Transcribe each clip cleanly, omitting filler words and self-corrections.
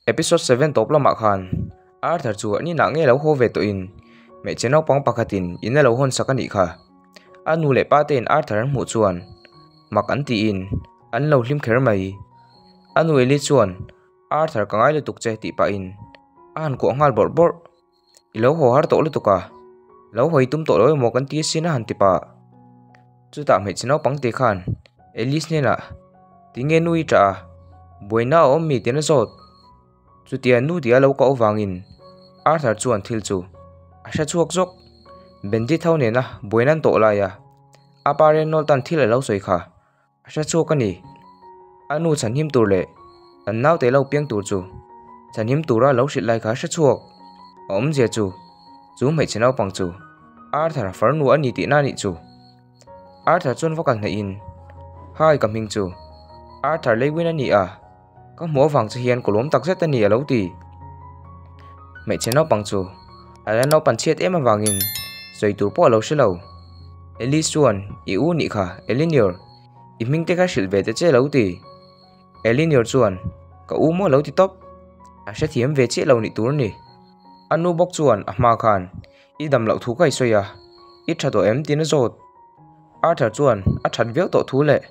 Episode 7 tawp lamah khan Arthur chu an inah ngei lo haw ve tawhin hmeichhe naupang pakhatin in a lo hawn sak a nih kha. A nu leh pa tein Arthur an hmuh chuan mak an tiin an lo hlim kher mai. A nu Ellie chuan Arthur ka ngai lutuk che tih pahin a han kuah nghal bawrh bawrh. I lo haw har tawh lutuk a, lo hawi tum tawh lo emaw kan ti asin a han ti pah. Chutah hmeichhe naupang te khan Alice hnenah Tinge nu i ṭah a, buaina a awm mi tiin a zawt. Chutia nu tia lo kah avangin Arthur chuan thil chu a hre chhuak zawk. Bandit ho nena buaina an tawh laia a pa Reynold tan thil a lo sawi kha a hre chhuak a ni. A nu chhanhim tur leh an naute lo piang tur chu chhanhim tura lo hrilh lai kha a hre chhuak. A awmzia chu chu hmeichhe naupang chu Arthur farnu a ni tihna a nih chu. Arthur chuan va kal hnaih in, Hi ka hming chu Arthur Lewin a ni a, ka hmuh avang che hian ka lawm tak zet a ni a lo ti. Hmeichhe naupang chu a la naupan chhiat em avangin sawi tur pawh a lo hre lo. Elise chuan I u nih kha Eleanor, i hming te kha hrilh ve ta che a lo ti. Eleanor chuan Ka u maw a lo ti tawp, a hrethiam ve chiah lo nih tur a ni. A nu bawk chuan a hma khan I dam loh thu ka i sawi a, i tha tawh em tiin a zawt. Arthur chuan a that viau tawh thu leh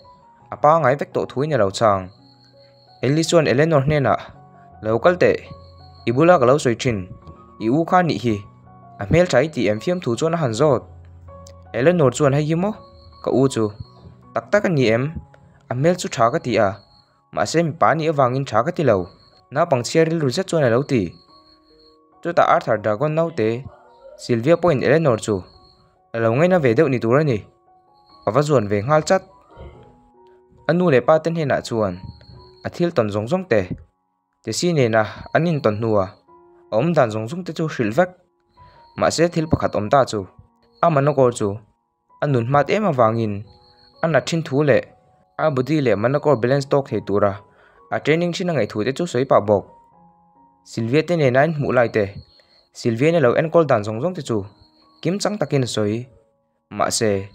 a pangai vek tawh thuin a lo chhang. Ellie chuan Eleanor hnenah, Lo kal teh, i bula ka lo sawi thin, i u kha nih hi, a hmeltha i tih em fiam thu chuan a han zawt. Eleanor chuan hei hi maw ka u chu, tak tak a ni em, a hmel chu tha ka ti a, Mahse mipa nih avangin tha ka ti lo, naupang chhia rilru zet chuan a lo ti. Chutah Arthur Dragon naute, Sylvia pawhin Eleanor chu a lo ngaina ve deuh ni tur a ni. A va zuan ve nghal chat. A nu leh pa te hnenah chuan a thil tawn zawng zawng te, Tessy nena an intawn hnua a awm dan zawng zawng te chu hrilh vek. Mahse thil pakhat awm ta chu a manakawr chu A nun hmat em avangin a nat thin thu leh a body leh manakawr balance tawk thei tura a training thin a ngaih thu te chu sawi pah bawk. Sylvia te nena in hmuh lai te, Sylvia in a lo enkawl dan zawng zawng te chu kim chang takin a sawi. Mahse,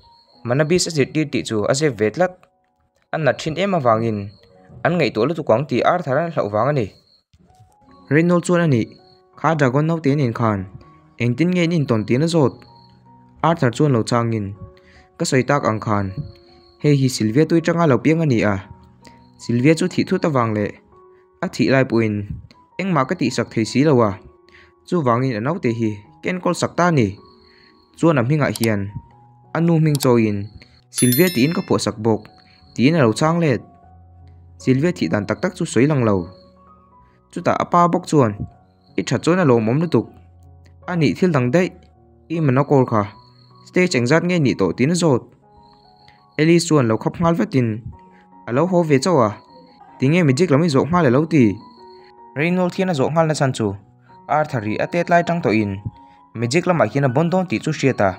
Manabis a zirtir tih chu a zep ve tlat. A nat thin em avangin an ngaihtuah lutuk ang tih Arthur an hlauh vang a ni. Reynold chuan a nih, kha Dragon naute nen khan engtin nge in intawn tiin a zawt. Arthur chuan lo changin, Ka sawi tak ang khan hei hi Sylvia tui tanga lo piang a ni a, Sylvia chu thih thut avang leh a thih lai pawhin engmah ka tihsak thei si lo a, chuvangin a naute hi ka enkawl sak ta a ni. Chuan a hmingah hian a nu hming chawiin Sylvia tiin ka phuahsak bawk tiin a lo chang let. Sylvia thih dan tak tak chu sawi lang lo. Chutah a pa bawk chuan i that chuan a lawmawm lutuk. A nih thil dang daih i manakawr kha stage engzat nge nih tawh tiin a zawt. Alice chuan lo khap nghal vetin a lo haw ve chauh a, tinge magic lam i zawh nghal elo ti. Reynold hian a zawh nghal nachhan chu Arthur hi a tet lai tang tawhin magic lamah hian a bawn dawn tih chu hriat a,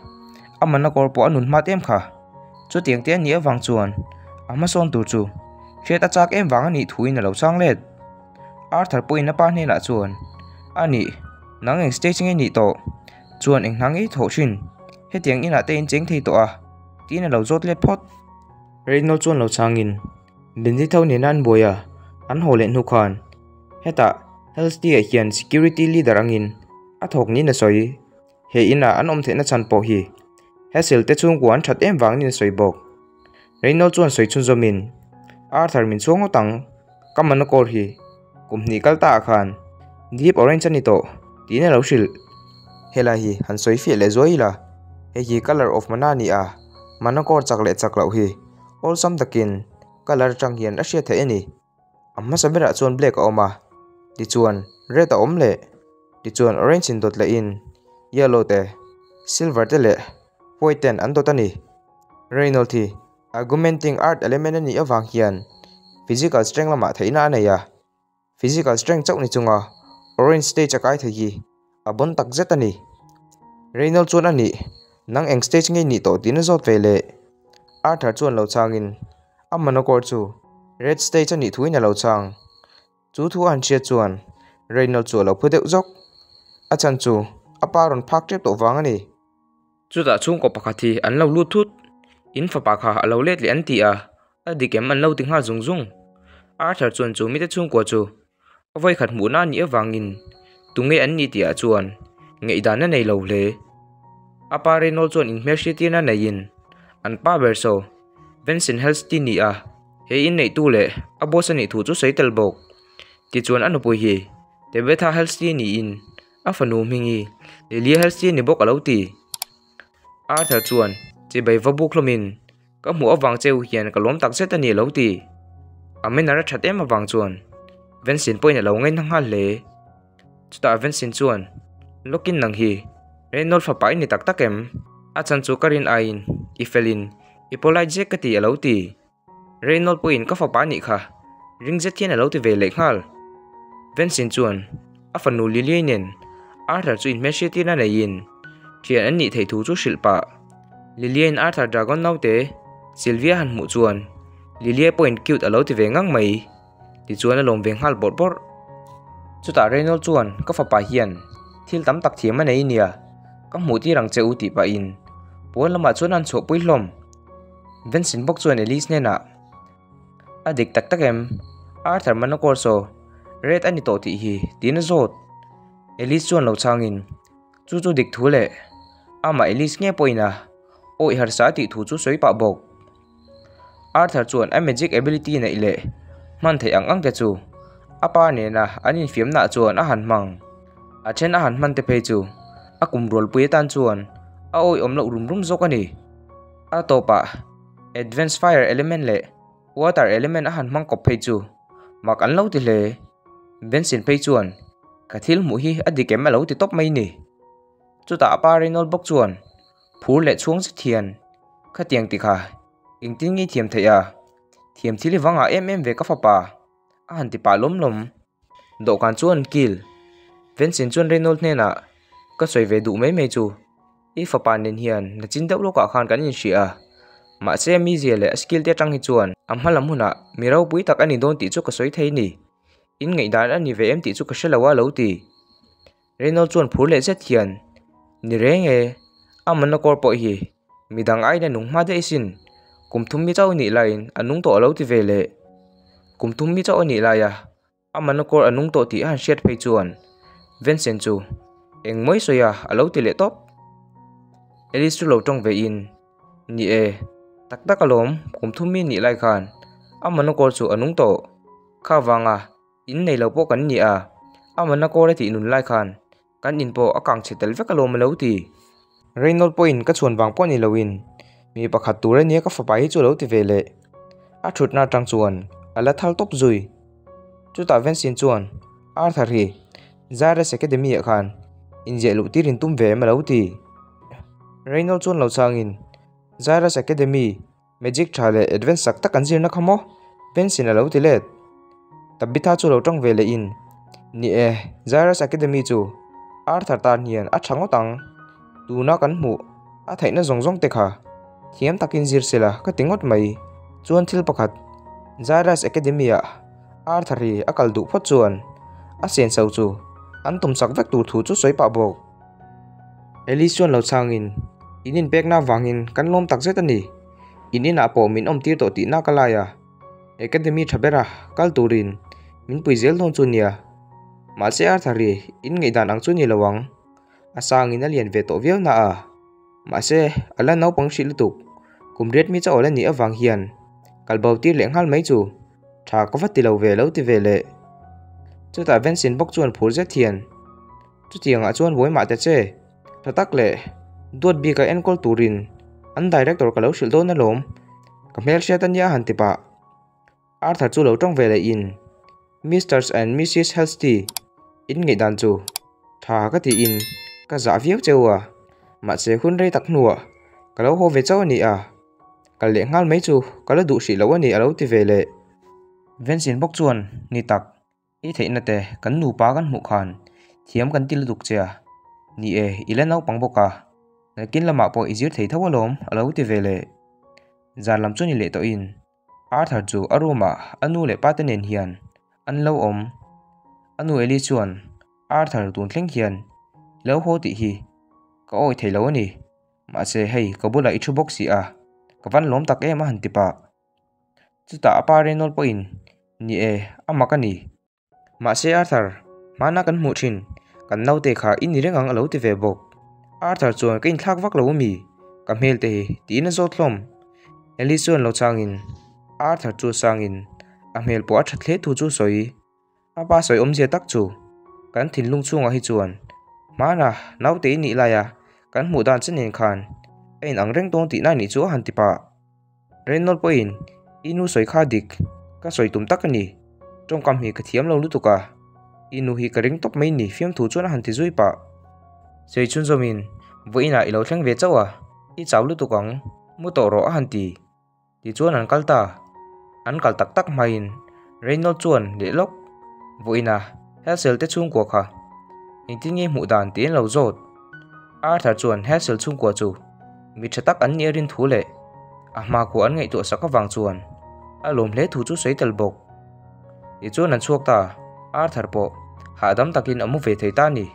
a manna kawr pawh a nun hmat em kha. Chutiang te a nih avang chuan a hmasawn tur chu hriat a chak em vang a nih thuin a lo chang let. Arthur pawhin a pa hnenah chuan, A nih, nang eng stage nge nih tawh? Chuan eng hna ngei thawh thin? Hetiang inah te in cheng thei tawh a, tiin a lo zawt let phawt. Reynold chuan lo changin Benji tho nena an buai a, an haw leh hnu khan hetah Hellstea hian security leader angin a thawk niin a sawi. He inah an awm theihna chhan pawh hi Hassel te chhungkua an that em vangin a sawi bawk. Reynold chuan sawi chhunzawmin, Arthur min chhuang ngawt ang, ka manakawr hi kum hnih kal ta ah khan deep orange a ni tawh tiin a lo hrilh. Helai hi han sawi fiah leh zuai ila, hei hi colour of mana a ni a, manakawr chak leh chak loh hi awlsam takin colour atang hian a hriat theih a ni. A hmasa berah chuan black a awm a, tichuan red a awm leh, tichuan orange in dawt lehin yellow te, silver te leh white ten an dawt a ni. Reynold hi augmenting art element a nih avang hian physical strength lamah theihna a nei a, physical strength chauh ni chunga orange stage a kai thei hi a bawn tak zet a ni. Reynold chuan a nih, nang eng stage nge i nih tawh tiin a zawt ve leh. Arthur chuan lo changin a manakawr chu red stage a nih thuin a lo chang. Chu thu a han hriat chuan Reynold chu a lo phu deuh zawk. A chhan chu a pa rawn phak tep tawh vang a ni. Chutah chhungkaw pakhat hi an lo lut thut. In fapa kha a lo let leh an ti a, a dik em an lo ti nghal zung zung. Arthur chuan chu mite chhungkua chu. A vawikhat hmuhna a nih avangin tunge an nih tihah chuan ngaihdan a nei lo hle. A pa Reynold chuan inhmelhriattirna neiin an pa ber saw Vincent Helsty ni a, he inneihtu leh a boss a nih thu chu sawi tel bawk. Tichuan a nupui hi Tabitha Helsty niin a fanu hming hi Lilia Helsty a ni bawk a lo ti. Arthur chuan chibai va buk hlawmin Ka hmuh avang cheu hian ka lawm tak zet a ni a lo ti. A manner a that em avang chuan Vensin pawhin a lo ngaihna nghal hle. Chutah Vensin chuan, Lawkin nang hi Reynold fapa i ni tak tak em? A chhan chu ka rin aiin i felin i polite zek ka ti a lo ti. Reynold pawhin ka fapa a nih kha ring zet hian a lo ti ve leh nghal. Vensin chuan a fanu Liliai nen Arthur chu inhmelhriattirna neiin thian an nih theih thu chu hrilh pah. Liliain Arthur Dragon naute Sylvia han hmuh chuan Lilia pawhin cute a lo ti ve ngang mai. Tichuan a lawm ve nghal bawrh bawrh. Chutah Reynold chuan ka fapa hian thil tam tak thiam a nei nia, ka hmuh tir ang che u tih pahin pawn lamah chuan an chhuahpui hlawm. Vincent bawk chuan Elise hnenah, A dik tak tak em? Arthur Manacor saw red a ni tawh tih hi tiin a zawt. Elise chuan lo chhangin, Chu chu dik thu leh amah Elise nge pawhin a awih harsa tih thu chu sawi pah bawk. Arthur chuan a magic ability neih leh hman theih ang ang te chu a pa nena an infiamnaah chuan a han hmang. A then a han hman te phei chu a kum rualpui atan chuan a awihawm loh rum rum zawk a ni. A tawpah Advanced Fire Element leh Water Element a han hmang kawp phei chu mak an lo ti hle. Benson phei chuan ka thil hmuh hi a dik em a lo ti tawp mai ni. Chutah a pa Reynold bawk chuan phur leh chhuang zet hian khatiang ti kha engtin nge i thiam theih a, thiam thil i vangah em em ve ka fapa a han ti pah lawm lawm. Dawhkan chu an kil. Vincent chuan Reynold hnenah ka sawi ve duh mai mai chu i fapa nen hian nachin deuh lawkah khan kan inhria a, mahse a mizia leh a skill te atang hi chuan a hma lam hunah mi ropui tak a ni dawn tih chu ka sawi thei ni. In ngaihdan a ni ve em tih chu ka hre lo a lo ti. Reynold chuan phur leh zet hian, Ni reng e, a manna kawr pawh hi midang aiin a nung hma daih asin, kum thum mi chauh a nih laiin a nung tawh a lo ti ve leh. Kum thum mi chauh a nih laia a manna kawr a nung tawh tih a han hriat phei chuan Vincent chu eng mawi sawi a a lo ti leh tawp. Alice chu lo tawng ve in, Ni e, tak tak alawm, kum thum mi nih lai khan a manna kawr chu a nung tawh. Kha vanga In nei lo pawh kan ni a, a mana kawl a tih nun lai khan kan in pawh a kang chhe tel vek alawm a lo ti. Reynold pawhin ka chhuan vang pawh ni loin mi pakhat tur a nia ka fapa hi chu a lo ti ve leh. A thutna atang chuan a la thal tawp zui. Chutah Vensin chuan Arthur hi Zaires Academy ah khan inziah luh tir in tum ve em a lo ti. Reynold chuan lo changin Zaires Academy Magic tha leh advance sak tak an zirna kha maw? Benson a lo ti let. Tabitha chu lo tawng ve leh in, Ni e, Jairus Academy chu Arthur tan hian a tha ngawt ang. Tuna kan hmuh a theihna zawng zawng te kha thiam takin zir sela ka ti ngawt mai. Chuan thil pakhat, Jairus Academy ah Arthur hi a kal duh phawt chuan a senso chu an tumsak vek tur thu chu sawi pah bawk. Alice chuan lo chhangin, In inpekna avangin kan lawm tak zet a ni. In inah pawh min awmtir tawh tihna ka lai a, Academy tha bera kal turin min pui zel dawn chu nia. Mahse Arthur hi in ngaihdan ang chu ni lo ang. A sangin a lian ve tawh viau na a. Mahse a la naupang hrih lutuk. Kum riat mi chauh a la nih avang hian kal bo tir leh nghal mai chu tha ka va ti lo ve lo ti ve leh. Chutah Vensin bawk chuan phur zet hian, Chutiangah chuan buai mah ta che, tha tak leh duat bika enkawl turin an director ka lo hrilh dawn alawm, ka hmelhriat a nia han ti pah. Arthur chu lo tawng ve leh in, Misters and Missis Helsty, in ngaihdan chu tha ka tiin ka zah viau cheu a, mahse hun rei tak hnuah ka lo haw ve chauh a ni a, kal leh nghal mai chu ka la duh hrih loh a ni a lo ti ve leh. Vensin bawk chuan, Ni tak, I theihna te kan nupa kan hmuh khan thiam kan ti lutuk che a, ni e, i la naupang bawk a, nakin lamah pawh i zir thei tho alawm a lo ti ve leh. Zan lam chu ni leh tawhin Arthur chu a room ah a nu leh pa te nen hian an lo awm. A nu Ellie chuan Arthur tun thleng hian i lo haw tih hi ka awi thei lo a ni, mahse hei ka bulah i thu bawk si a, ka van lawm tak em a han ti pah. Chutah a pa Reynold pawhin, Ni e, a mak a ni. Mahse Arthur, hmana kan hmuh thin, kan naute kha i ni reng ang a lo ti ve bawk. Arthur chuan ka inthlak vak lo ami? Ka hmel te hi tiin a zawt hlawm. Alice chuan lo changin Arthur chu sangin a hmel pawh a that hle thu chu sawi. A pa sawi awmzia tak chu kan thinlung chhungah hi chuan hmana naute i nih laia kan hmuh dan che nen khan a inang reng dawn tihna nih chu a han ti pah. Reynold pawhin i nu sawi kha dik ka sawi tum tak a ni. Tawngkam hi ka thiam lo lutuk a, i nu hi ka ring tawp mai ni fiamthu chuan a han ti zui pah. Sawi chhunzawmin vawiinah i lo thleng ve chauh a, i chau lutuk ang, mu tawh rawh a han ti. Tichuan an kal ta. An kal tak tak hmain Reynold chuan leh lawk vawiina Hassel te chhungkua kha engtin nge hmuh dan tiin lo zawt. Arthur chuan Hassel chhungkua chu mi tha tak an nih a rin thu leh a hmakhua an ngaihtuah sak avang chuan a lawm hle thu chu sawi tel bawk. Tichuan an chhuak ta, Arthur pawh hahdam takin a mu ve thei ta a ni.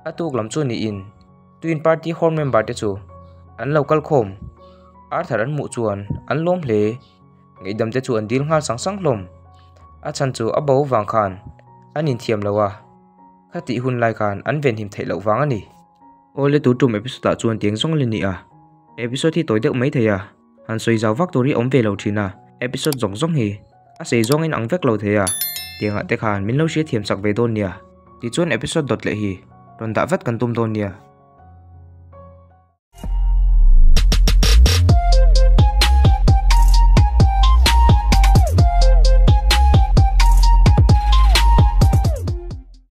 A tuk lam chu niin Twin Party Hall member te chu an lo kal khawm. Arthur an hmuh chuan an lawm hle. Ngaihdam te chu an dil nghal sang sang hlawm. A chhan chu a bo vang khan an inthiam lo a, khatih hun lai khan an venhim theih loh vang a ni. Awle tu tum episode ah chuan tiang zawng le ni a, episode hi tawi deuh mai thei a, han sawi zau vak tur hi awm ve lo thin a, episode zawng zawng hi a sei zawng in ang vek lo thei a, tiang ah te khan min lo hriat thiam chak ve dawn nia, tichuan episode dawt leh hi rawn dah vat kan tum dawn nia.